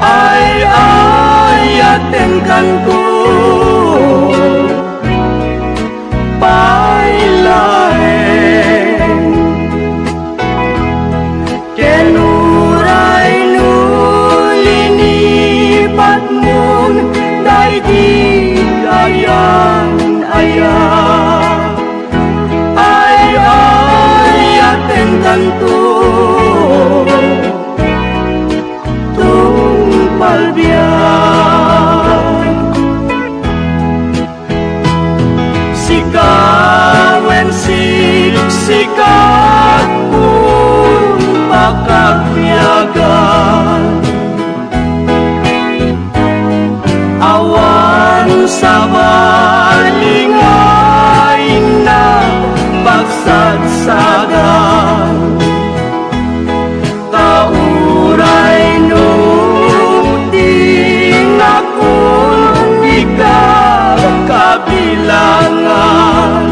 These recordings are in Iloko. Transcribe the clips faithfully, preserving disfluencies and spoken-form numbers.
Ay-ayatenkanto, pay laeng. Ken uray no linipatmon daydi ayan-aya, ay-ayatenkanto, tungpal biag. Sika wen siksika ti pakabiagan. Awan sabali nga innak pagsagsagan. Ta uray no di ngakon dika kabilangan,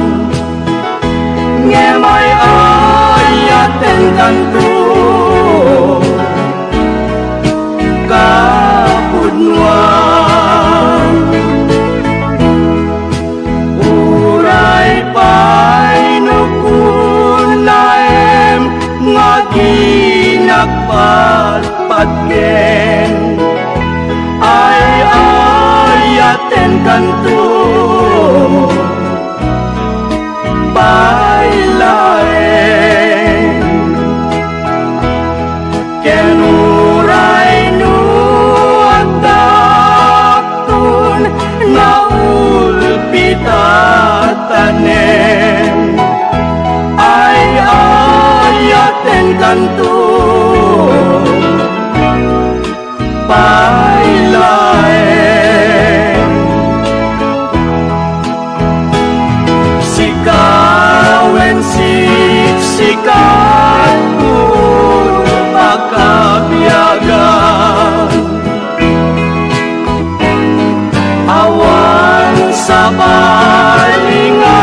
ngem ay-ayatenkanto, kapudnoan. Uray pay no kunaem nga dinak patpatgen, ay-ayatenkanto, pay laeng. Ken uray no adda ton naulpit a tanem, ay-ayatenkanto, pay laeng. Sika wen siksika ti pakabiagan. Awan sabali nga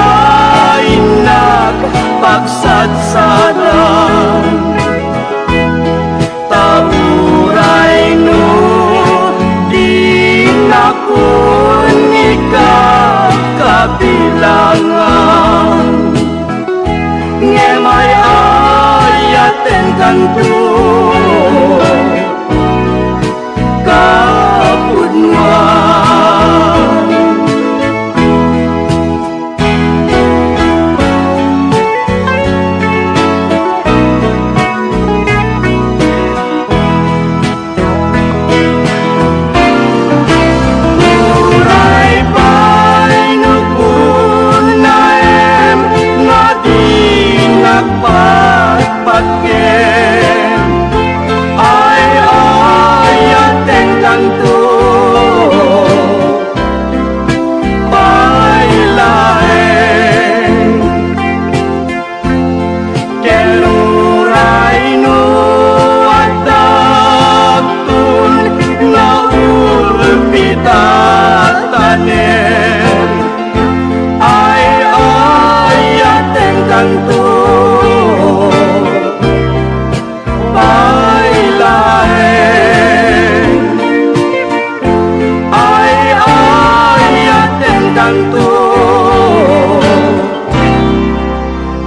innak pagsagsagan. Ta uray no di ngakon ika kabilangan, ngem ay-ayatenkanto, kapudnoan. Uray pay no kunaem nga dinak patpatgen, ay-ayatenkanto, pay laeng. Ken uray no adda ton naulpit a tanem, ay-ayatenkanto, pay laeng. Ay-ayatenkanto,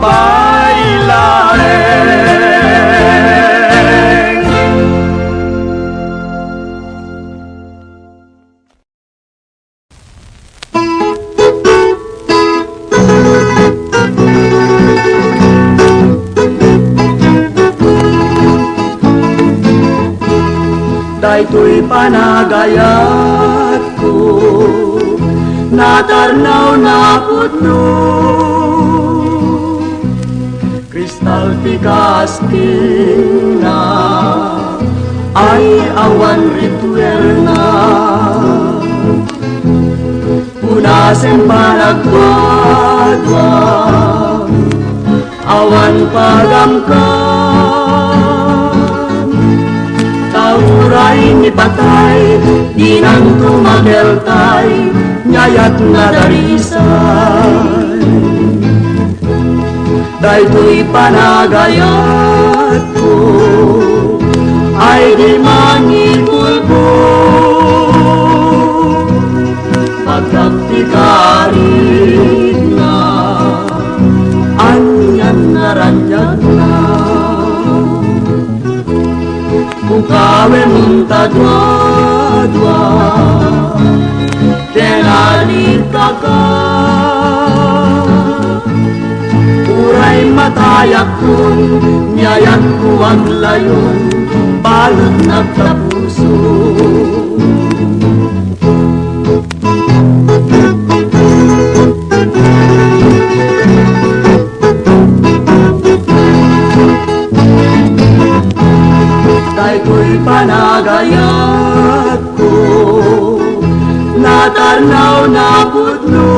pay laeng. Daytoy panagayatko, natarnaw, napudno. Kristal ti kastilna, ay awan ritualna. Punasen panagdwadwa, awan pagamgam. Ta uray ni patay, dinanto makeltay, nia yat nadarisay. Daytoy panagayat Ay di mangikulko, pagkapti karit na, anian naranyag na. Ukawem unta dua-dua, ken alitkaka. Uray matayakon, ni ayatko aglayon, balet nagtapuso. Daytoy panagayatko, natarnaw, napudno.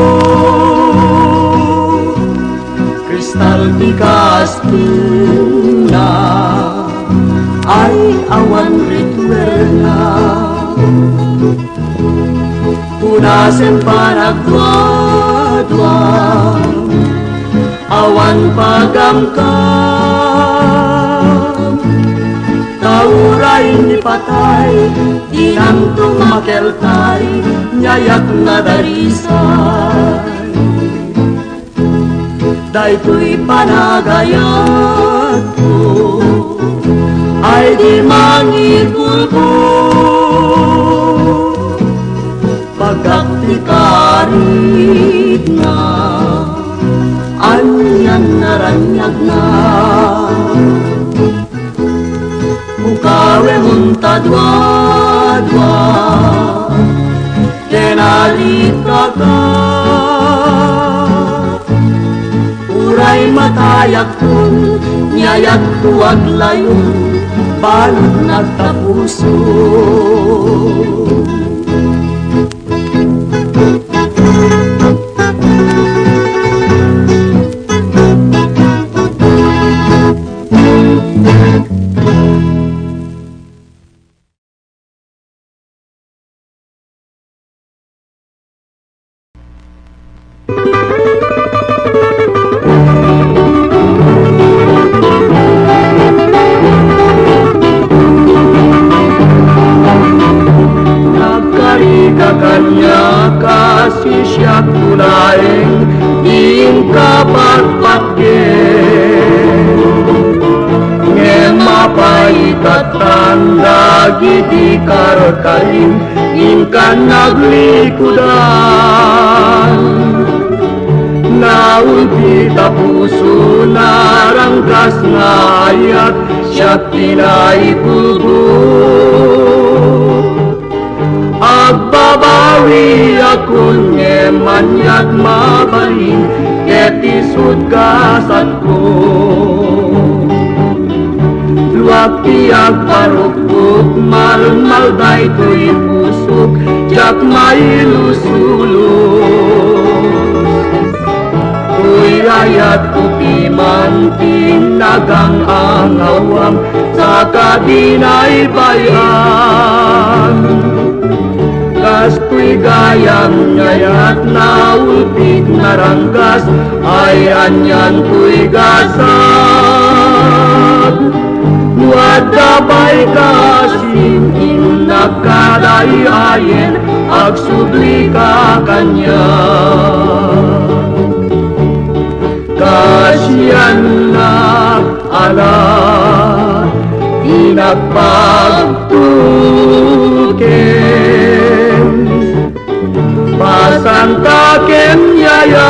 Kristal ti kastina, ay awan rituelna. Punasen panagduadua, awan pagamgam. Ta uray ni patay, dinanto makeltay, ni ayat nadarisay. Daytoy panagayatko, ay di mangikulko, pagkapti karit na, anian naranyag na. Ukawem unta dua-dua, ken alitkaka. Uray matayakon, ni ayatko aglayon, balet nagtapuson. Nagkarika kaniak a sisiakto laeng ti inka patpatgen. Ngem apay itattan dagiti karkarim, inkan naglikudan. Naulpit a puso, narangkas nga ayat, siak ti naikubok. Agbabawiakon ngem aniat mabalin, ket isut' gasatko. Luak ti agparukpok, malmal daytoy pusok, diak mailusulos. Toy ayatko piman ti nagang-angawam, saka binaybay-an. Kastoy gayam nga ayat, naulpit, narangkas, ay anian toy gasat. No adda pay kasim, innak kada ay-ayen, agsublika kaniak. Kasiannak, ala, ti nakpagtuken. Pasantakem yayat,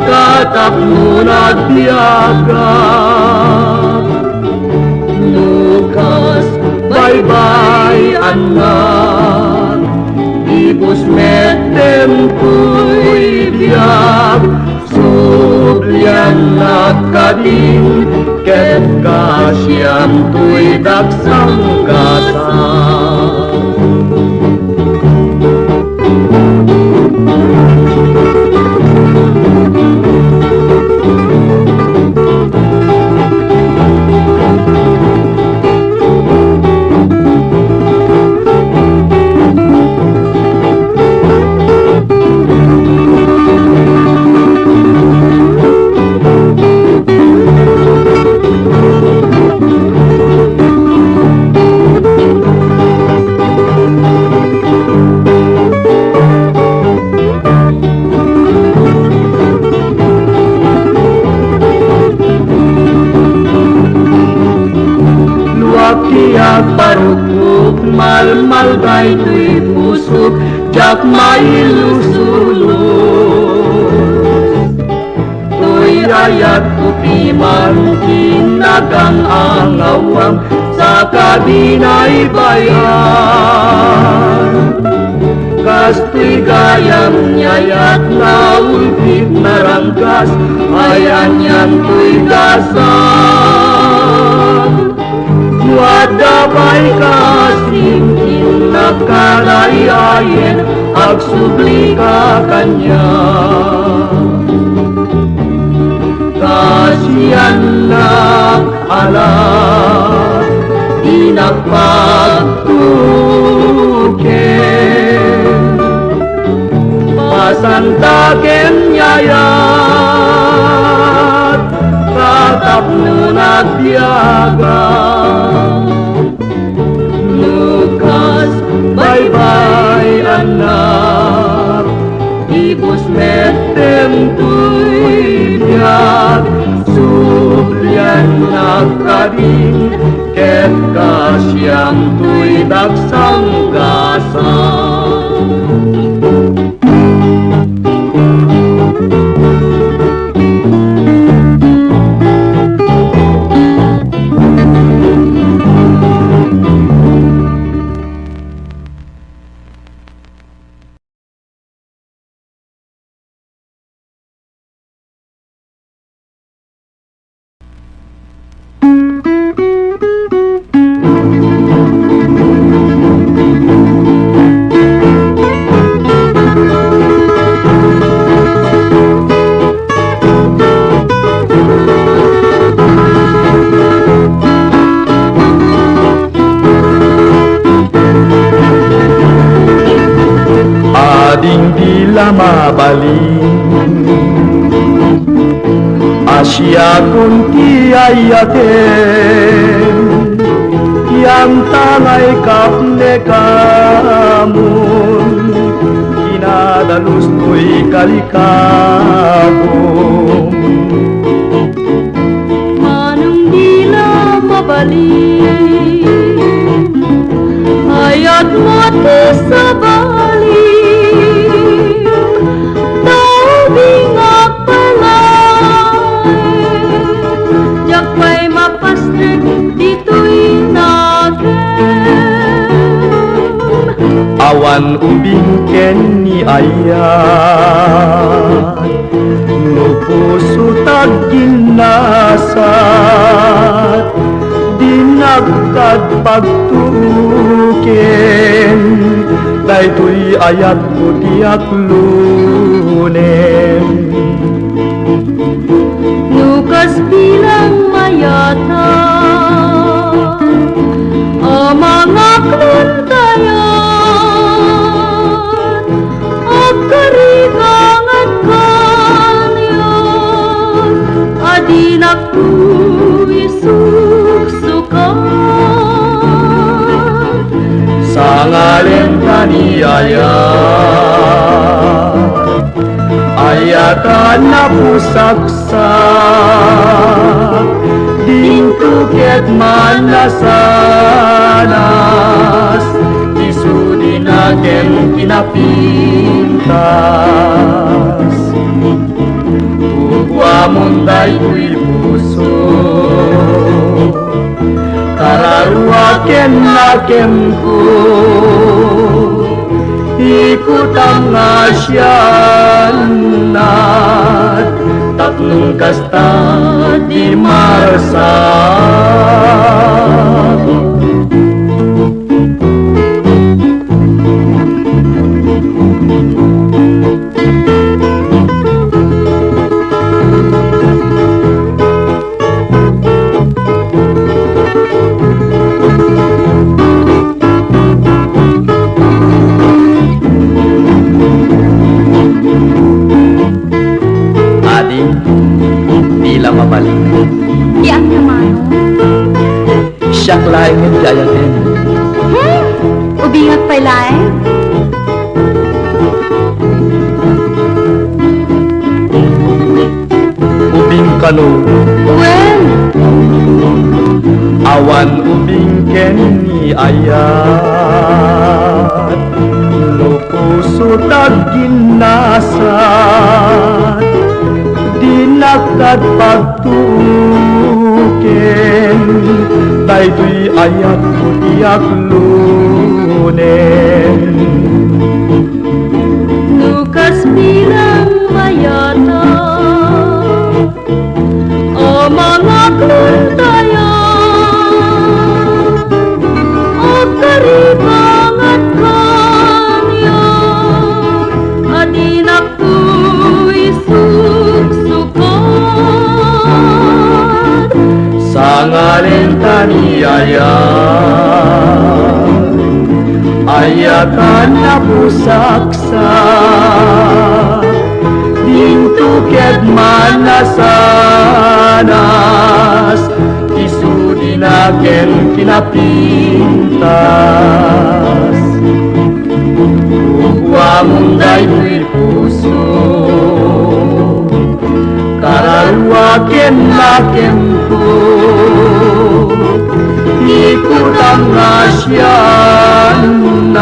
katapno nagbiagak. No kas baybay-annak, ibus met daytoy biag. Subliannak kadin, ket kasiam toy daksang gasat. daytoy pusok, diak mailusulos. Toy ayatko piman ti nagang-angawam, saka binaybay-an. Kastoy gayam ni ayat nga ulpit naranggas, ay anian toy gasat. No adda pay kasim innak kadaydayen, agsublika kaniak. Kasiannak a la, dinak pagtuken. Pasanta ken ni ayat, ta tapno nagbiaga. No kas baybay-annak, ibus metten toy biag, subliannak kadin, ket kasiam toy dagsanggasang. Ading dila mabalin a siakon ti ayaten, yantangay kapnekamon, kinadalus toy kalikabon. Manong dila mabalin, ayatmo ti sabali, ta ubingak pay laeng, diak pay mapasnek ditoy nakem. Awan ubing ken ni ayat, no puso ti agginnasat, dinak kad pagtuken, daytoy ayatko ti aklunem. No kas bilang mayat a mangaklon dayat, agkarikangak kaniak a dinak toy suksukan. Sangalen ta ni ayat, ayat a napusak sa dinto ket manasanas, isu di nakem kinapintas. Kukuamon daytoy puso, kararua ken nakemko. Ikutam nga siannat, tapno kasta di marsak. Adi, dila mabalin. Ti ania manen? Siak laeng ti ayaten. Hmm, ubingak pay laeng? Ubing kano? Wen. Awan ubing ken ni ayat. No puso ti agginnasat, dinak kad pagtuoken, daytoy ayatko ti aklonen. No kas pirang mayata a mangaklontayo, agkaribangat kanyo a dinak toy suksukad. Sangalen ta ni ayat, ayat a napusaksa, dinto ket manasanas, isu dinaken kinapintas. Kukuamon daytoy puso, kararua ken nakemko, ikutam nga siannad,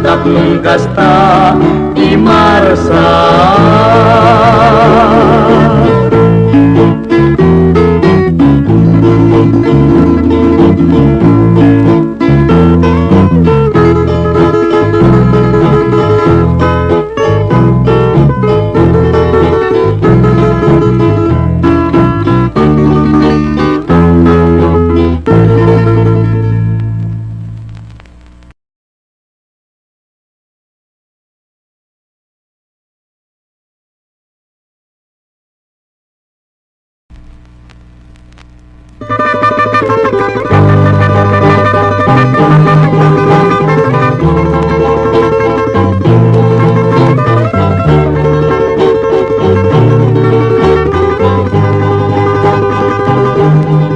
tapno kasta ti marsa.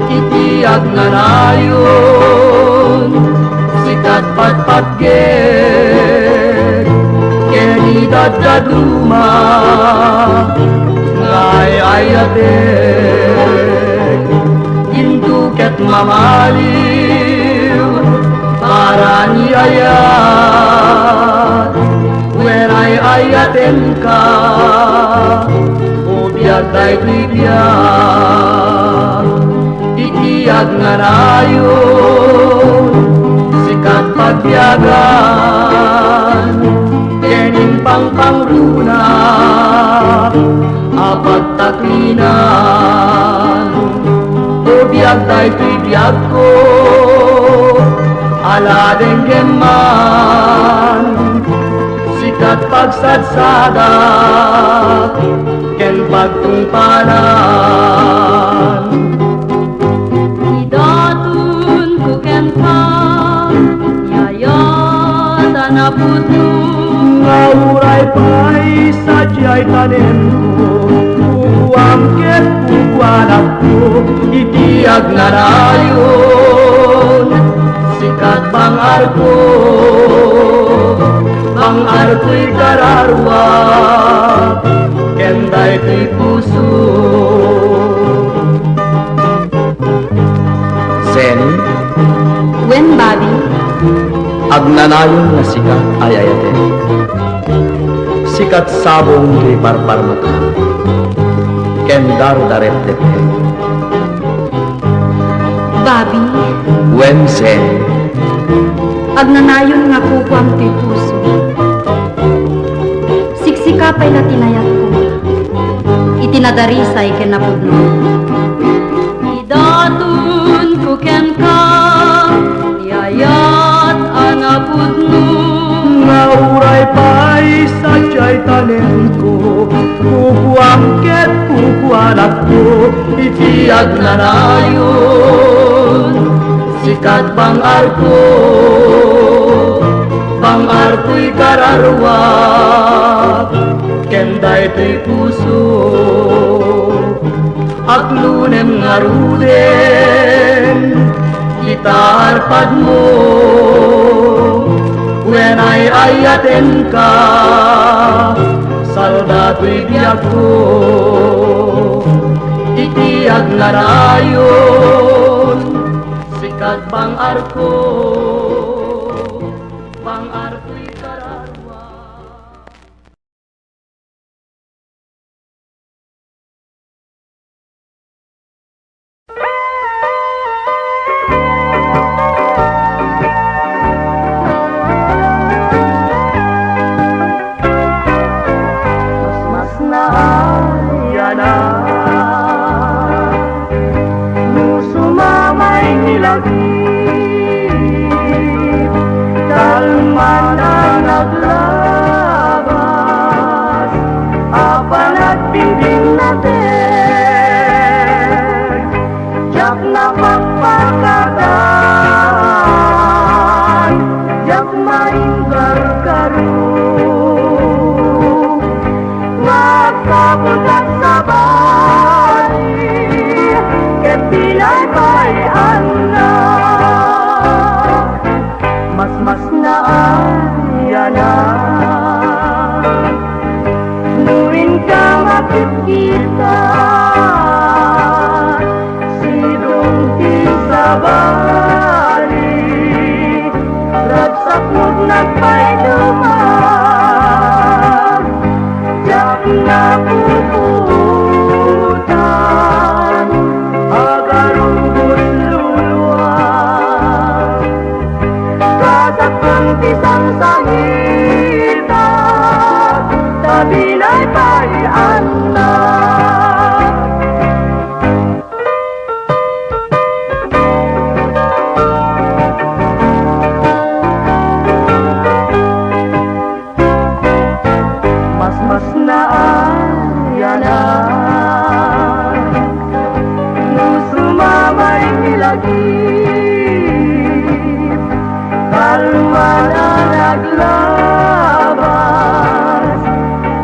Iti agnanayon, sikat patpatgek ken idaddaduma nga ay-ayatek. Dinto ket mamaliw para ni ayat, wen ay-ayatenka, o biag daytoy biag. Iti agnanayon, sikat pagbiagan, ken impangpangruna a pagtaklinan. O biag daytoy biagko, ala denggem man, sikat pagsadsadak ken pagtungpalan. Idatonko kenka, yayat a napudno. Nga uray pay sadiay tanemko, kukuam ket kukuanakko iti agnanayon. Sikat bang-arko, bang-arkoy kararua ken daytoy puso. Zen. Wen, Bobby. Agnanayon nga sikat ay-ayatek. Sikat sabong toy parparmata ken dardarepdepdep. Bobby. Wen, Zen. Agnanayon nga kukuam toy puso. Siksika pay la ti nayatko iti nadarisay ken napudno. Idatonko kenka, yayat a napudno. Nga uray pay sadiay tanemko, kukuam ket kukuanakko iti agnanayon. Sikat bang-arko, bang-arkoy kararua ken daytoy puso. Aklonem ngaruden ti tarpadmo, wen ay-ayatenka, salda toy biagko iti agnanayon. Sikat bang-arko. Masmasnaan, anak, no sumamay ti lagip, kalman a naglabas,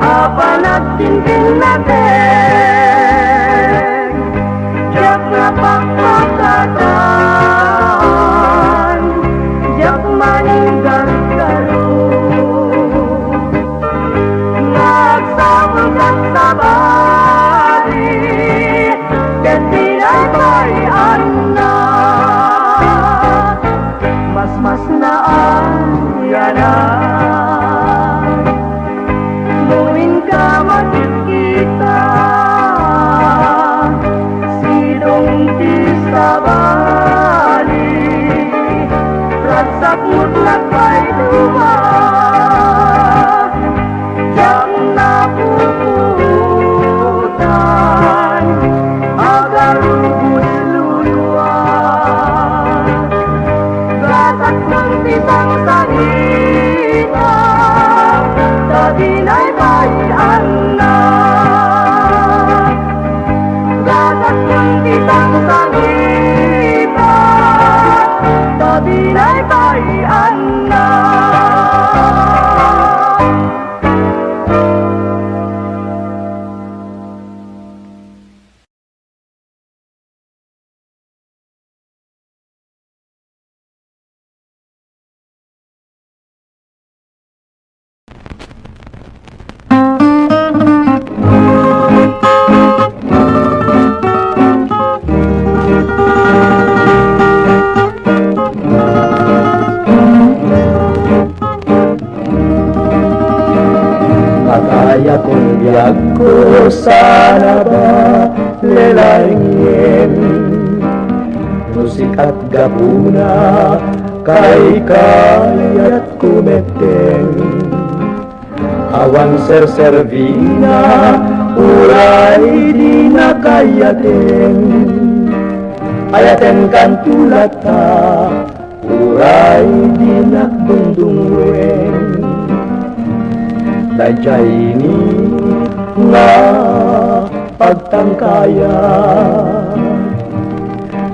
a panagtintinnateng, diak napakpakatan, diak maninggargaro. Nagsapulkan sabali, ket dinay pay annak. Masmasnaan, anak, no inka makikita, sidong ti sabali, ragsak met nagpaiduma. Diak napuputan, agarubos luluak. Gatak man ti sangsangita, ta dinay pay annak. Gatak man ti sangsangita, ta dinay pay annak. Makayakon biagko sana ba lelaengen. No sika ti gapuna, kaykayatko metten. Awan serserbina, uray dinak ayaten. Ayatenkanto latta, uray dinak dungdunguen. Daydiay ni nga pagtangkayat,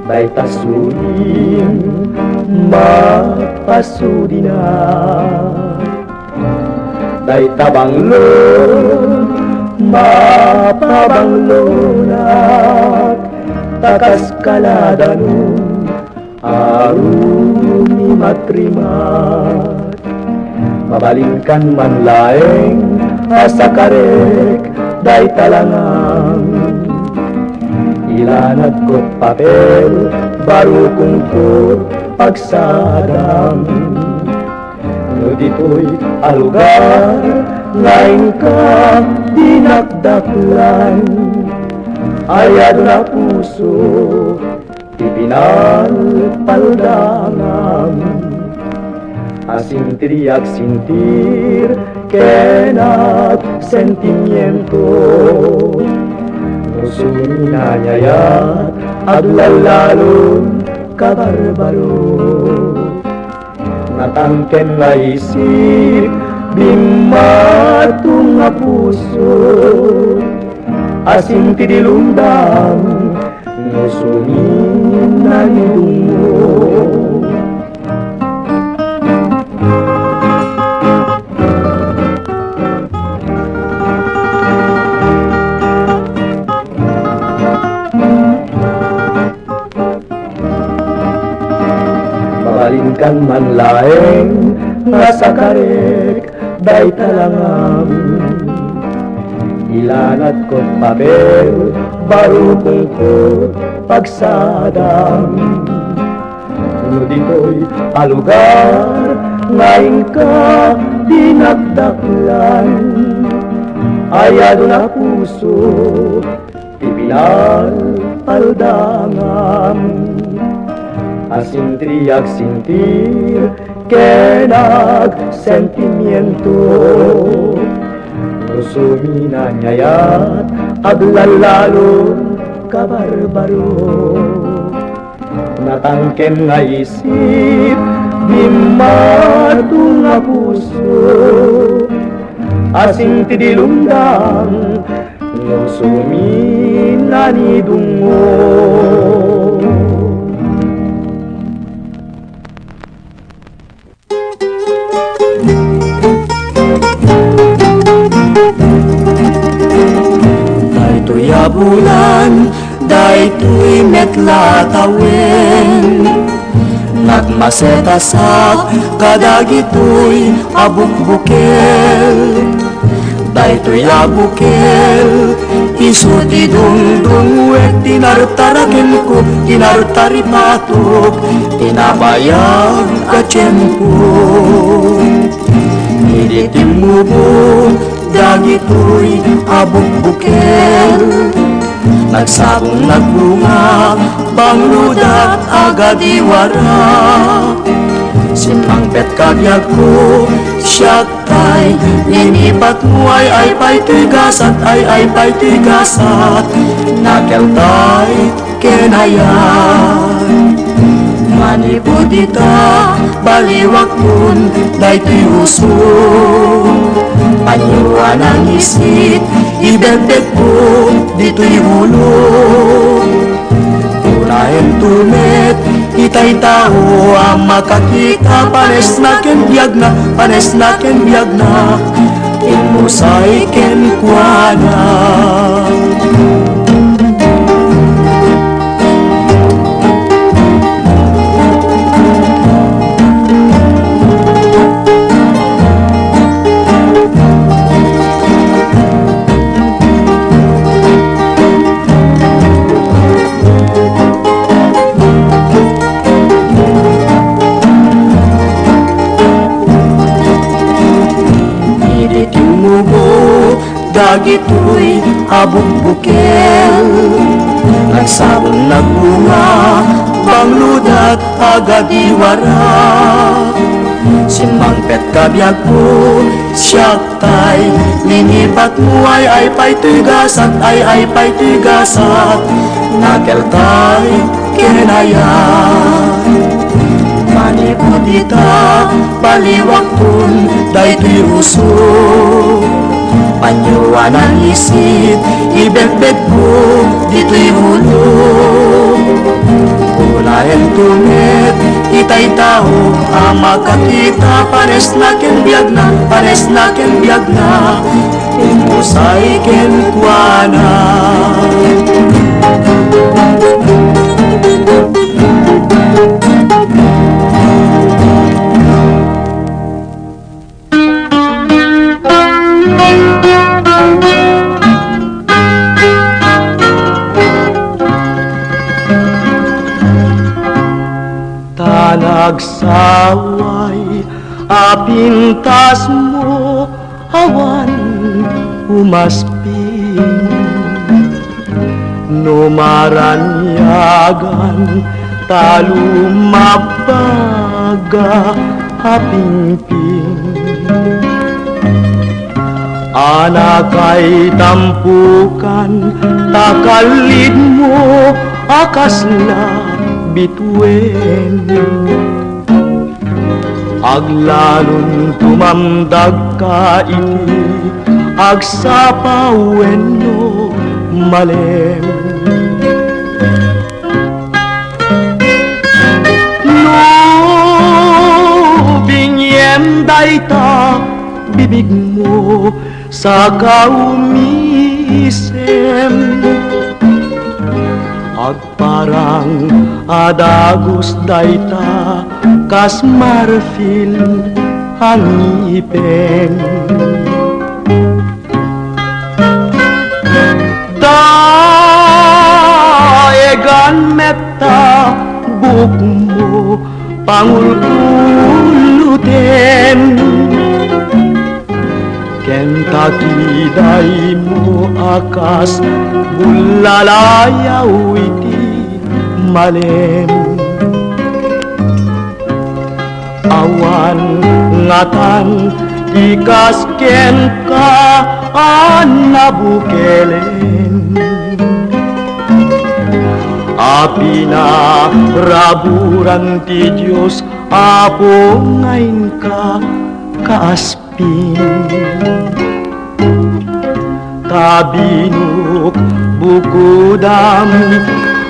dayta suling mapasudinak. Dayta banglo, mapabanglonak, ta kas kaladanon, arumimatrimat. Mabalinkan man laeng a sakarek dayta langam. Ilanadko papel, barukongko pagsadam. No ditoy a lugar nga inka dinakdaklan, ay adu a puso ti pinalpaldangam. Asin ti di agsentir ken agsentimiento, no suminaniayat, aglallalon kabarbaro. Natangken nga isip, bimmato nga puso, asin ti dilungdam, no suminanidungo. Mabalinkan man laeng nga sakarek dayta langam. Ilanadko papel, barukongko pagsadam. No ditoy a lugar nga inka dinakdaklan, ay adu a puso ti pinalpaldangam. Asin ti agsentir ken agsentimiento, no suminaniayat, aglallalon kabarbaro. Natangken nga isip, bimmato nga puso, Asing ti dilumdam, no suminanidungo. Daytoy a bulan, daytoy met la a tawen, nagmasetasak kadagitoy a bukbukel. Daytoy a bukel, isu ti dungdungwek, ti nartarakenko, ti nartaripatok, ti nabayag a tiempo. Idi timmubo dagitoy a bukbukel, nagsabong nagbunga, bangludak a gadiwara. Simmangpet ka biagko, siak tay linipatmo, ay-ay pay toy gasat, ay-ay pay toy gasat, nakeltay ken ayat. Manipud ita, baliwakon daytoy uso. Panyo a nangisit, ibetbetko ditoy ulo. Unaento met itay tao a makakita, panesna ken biagna, panesna ken biagna, immusay kenkuana. Idi timmubo dagitoy a bukbukel, nagsabong nagbunga, bangludak a gadiwara. Simmangpet ka biagko, siak tay linipatmo, ay-ay pay toy gasat, ay-ay pay toy gasat, nakeltay ken ayat. Manipud ita, baliwakon daytoy uso. Panyo a nangisit, ibetbetko ditoy ulo. Unaento met itay tao a makakita, panesna ken biagna, panesna ken biagna, immusay kenkuana. Ta nagsaway a pintasmo, awan umasping. No maranyagan ta lumabbaga a pingping. Anakay tampukan ta kallidmo a kasla bituen. Aglalon tumamdagka iti agsapa wenno malem. No bingiem dayta bibigmo, saka umisem. Agparang a dagus dayta kas marfil a ngipen. Daegan met ta buokmo pangulkuloten, ken ta kidaymo a kas bullalayaw iti malem. Awan ngatan ti kas kenka a nabukelen. A pinaraburan ti Dios, Apo, nga inka kaaspin. Kabinukbukudam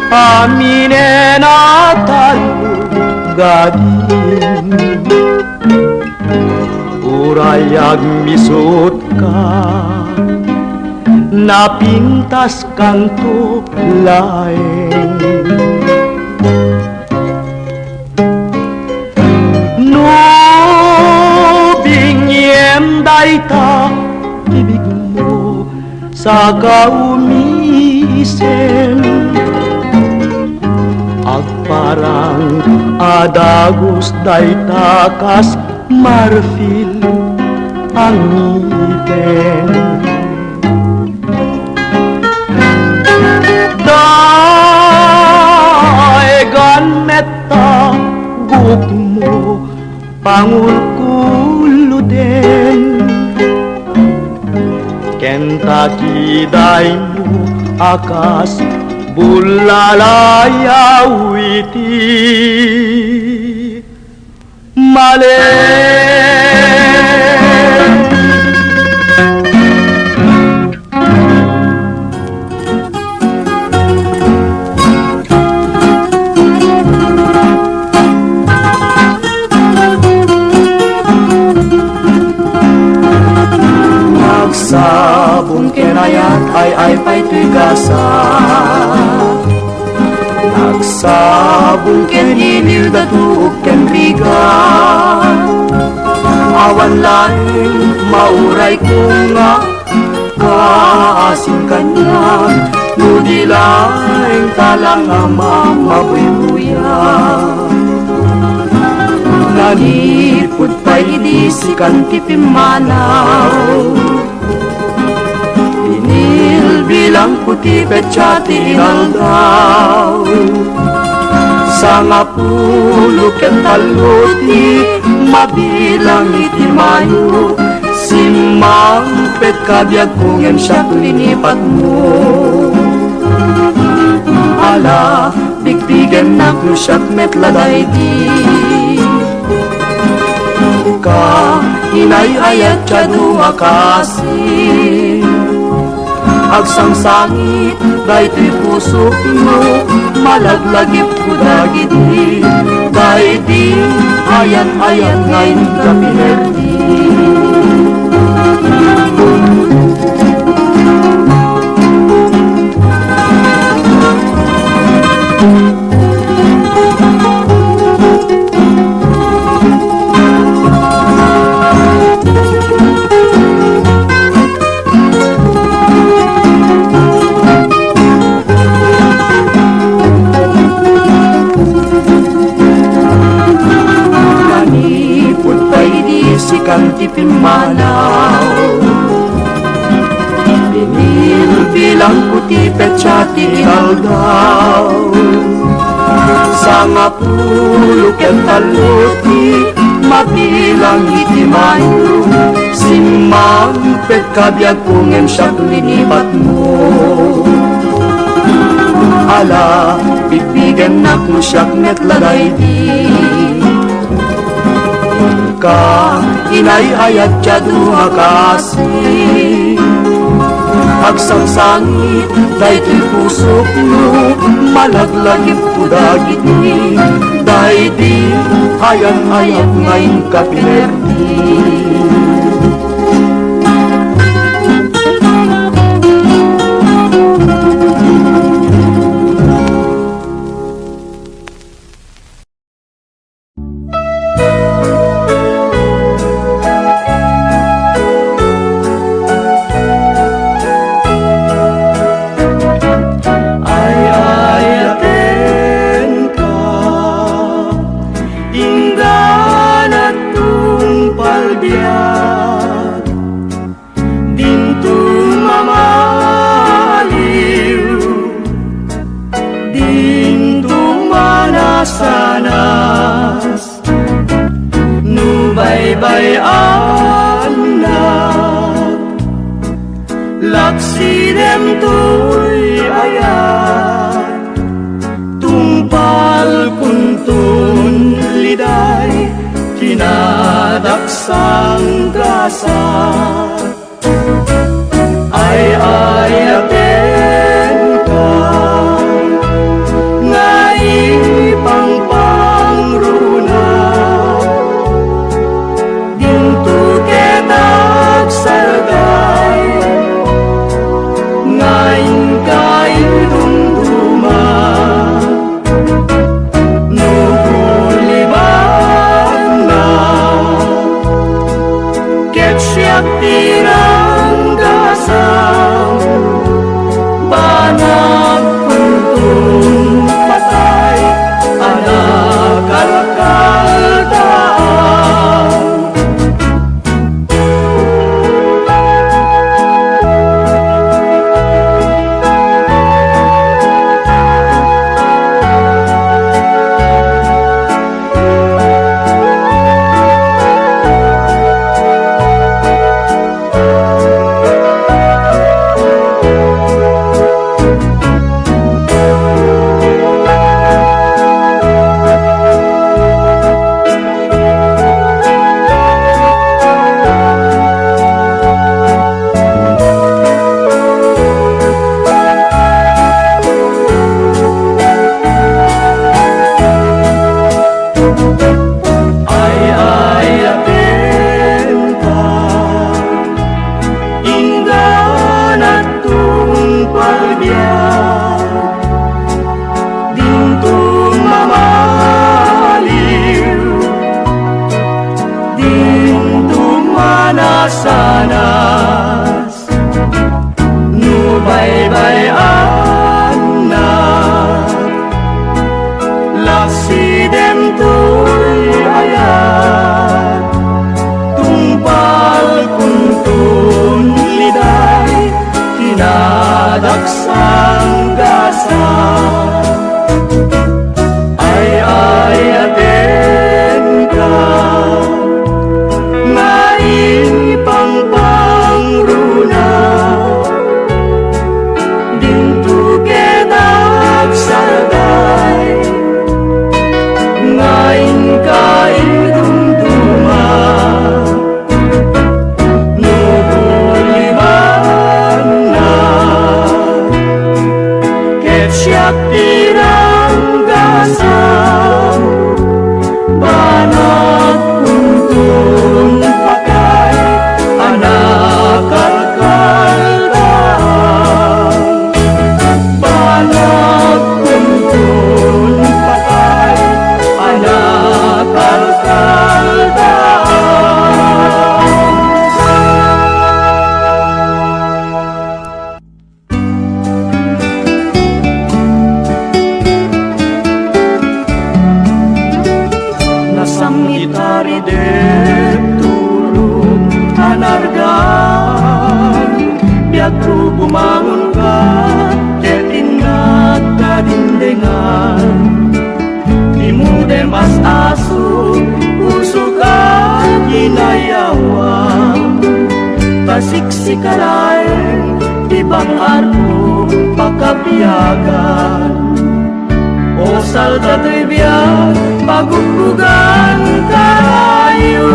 aminen a tallo gadin. Uray agmisutka, napintaskanto laeng. No bingiem dayta bibigmo, saka umisem, agparang a dagus dayta kas marfil a ngipem. Daegan met ta gukmo pangulkuloten, ken ta kidaymo a kas bullalayaw iti malem. Nagsabong ken ayat, ay-ay pay toy gasa. Nagsabong ken inilda tuok ken rigat. Awan laeng mauray ko nga kaasin kaniak, no di laeng ta lang a mamabuybuya. Nanipud pay idi sikan ti pimmanaw, binilbilangko ti petsa ti inaldaw. Sangapulo ken tallo ti mabilang iti Mayo, simmangpetka biagko ngem siak linipatmo. Ala, bigbigennak no siak met la daydi. Ka, inay-ayat ti adu a kaasi. Agsangsangit daytoy pusokno, malaglagipko dagiti daydi ayat-ayat nga inka pinerdi. Manipud pay idi sikan ti pimmanaw, binilbilangko ti petsa ti inaldaw. Sangapulo ken tallo ti mabilang iti Mayo, simmangpetka biagko ngem siak linipatmo. Ala, bigbigennak no siak met la daydi. Ka, inay-ayat ti adu a kaasi. Agsangsangit daytoy pusokno, malaglagipko dagiti daydi ayat-ayat nga inka pinerdi. Ay-ayatenka, ingganat tungpal biag. Dinto mamaliw, dinto manasanas, no baybay-annak, laksidem toy ayat, tungpal kunton liday, kinadaksang gasat. Ay, Bumangonka ket innak kadindengan. Dimo de mas-aso, pusoka ginayawan. Ta siksika laeng ti bang-arko pakabiagan. O salda toy biag, paguggugan karayo.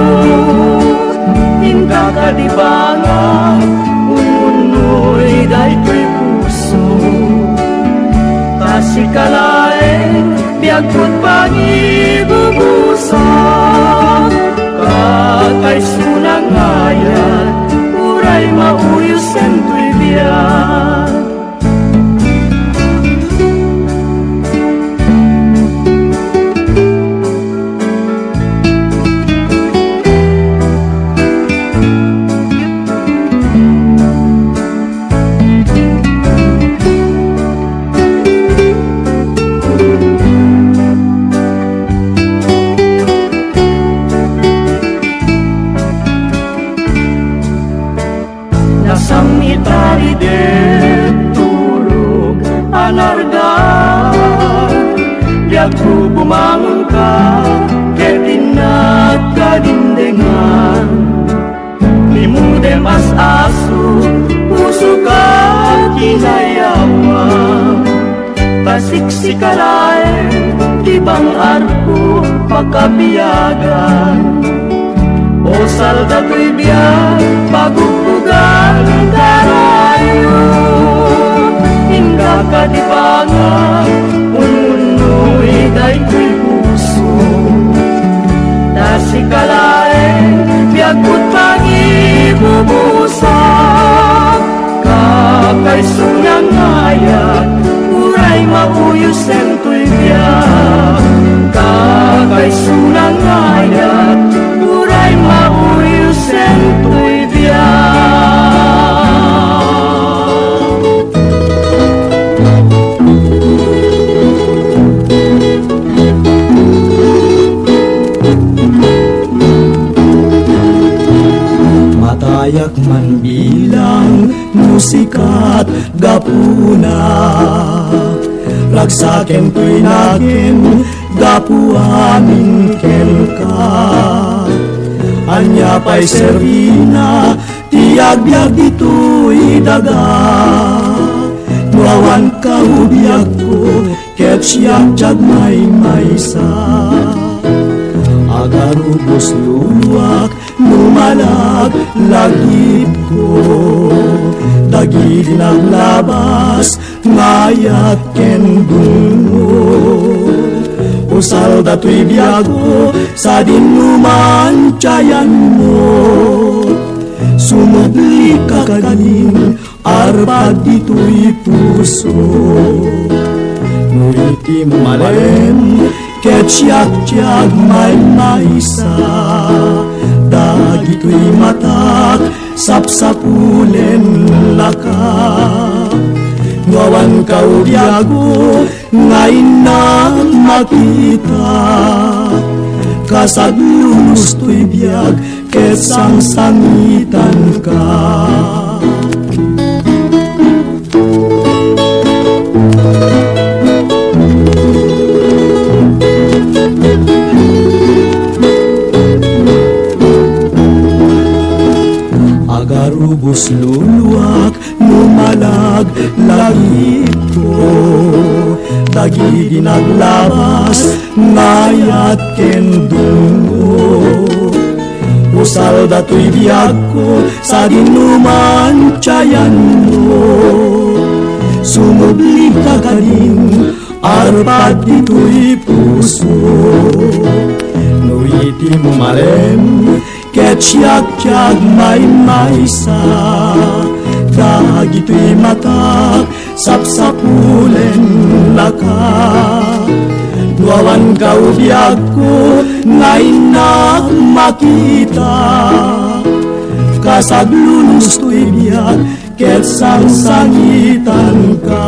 Inka kadi bangag, umunnoy daytoy puso. Ta sika laeng, biagko ti pangibubusak. Kakaisuna nga ayat, uray mauyosen toy biag. Nasangitari ditoy tulog a nardan. Biagko, bumangonka ket innak kadindengan. Dimo de mas-aso, pusoka ginayawan. Ta siksika laeng ti bang-arko pakabiagan. O salda toy biag, paguggugan karayo. Inka kadi bangag, umunnoy daytoy puso. Ta sika laeng, biagko ti pangibubusak. Kakaisuna nga ayat, uray mauyosen toy biag. Kakaisuna nga ayat, uray mauyosen toy biag. Matayak man bilang no sika ti gapuna. Ragsaken toy nakem gapu amin kenka. Ania pay serbina ti agbiag ditoy daga? No awan ka, o biagko, ket siak ti agmaymaysa. Agarubos luluak no malag lagipko, dagidi naglabas nga ayat ken dungngo. Usal datoy biagko, sadin no mantiayanmo. Sumubli ka kadin, arpad ditoy puso. No iti malem, ket siak ti agmaymaysa. Dagitoy matak, sapsapulen laka. No awan ka, o biagko, nga innak makita, kas aglunos toy biag ket sangsangitanka. Agarubos luluak, no malag lagipko, dagidi naglabas nga ayat ken dungngo. Usal datoy biagko, sadin no mantiayanmo. Sumubli ka kadin, arpad ditoy puso. No iti malem, ket siak ti agmaymaysa. Dagitoy matak, sapsapulen laka. No awan ka, o biagko, nga innak makita, kas aglunos toy biag ket sangsangitanka.